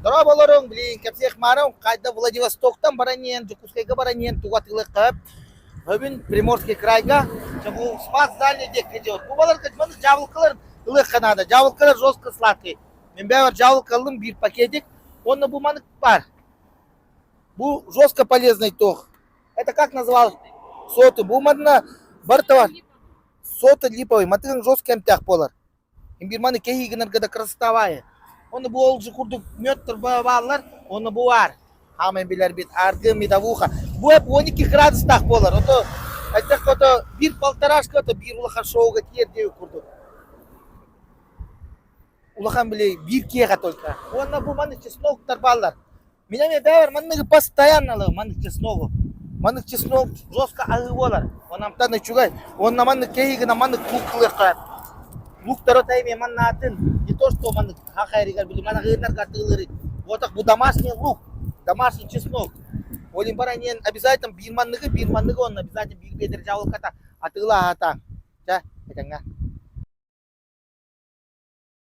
Дорооболоруҥ, блин, кэпсиэх маарым, хайда Владивостоктан баран иһэн, Дьокуускайга баран иһэн тугу атыылыахха Бүгүн Приморский крайга бу Спас дальний диэкки делать. Бу баларга маны дьаабылыкалар ылыахха наада. Дьаабылыкалар жестко сладкий. Мин бэйэбэр дьаабылыка ыллым биир пакетик. Уонна бу манык баар. Бу жестко полезный туох. Это как называлось? Соты. Бу манна барыта бар. Соты липовый. Матыгын жестко эмтээх буолар. Биир маны кэһии гынарга да красотовая. Оны бу ол же курдук меттер бааллар, оны бу бар. Хаамай билэрбит аргы медовуха. Бу эп 12 градустаах буолар. Ото айтах ото биир полторашка ото биир улахан шоуга тиэр диэби курдук. Улахан били биир киэхэ только. Уонна бу маны чесноктар бааллар. Мин эмиэ бэйэбэр манныгы постоянно ылабын, маннык чесногу. Маннык чеснок жестко аһыы буолар. Онон амтан үчүгэй. Уонна маннык кэһии гына маннык лук ылыахха. Луктары та эмиэ маннаатын не то что маннык хаха эригэр били манаҕыыннарга атыылыыр. Вот бу домашний лук, домашний чеснок. Ол баран иэн обязательно биир манныгы, биир манныгы онно обязательно биир биэдэр дьаабылыката атыылаһата. Чэ, этэҥҥэ.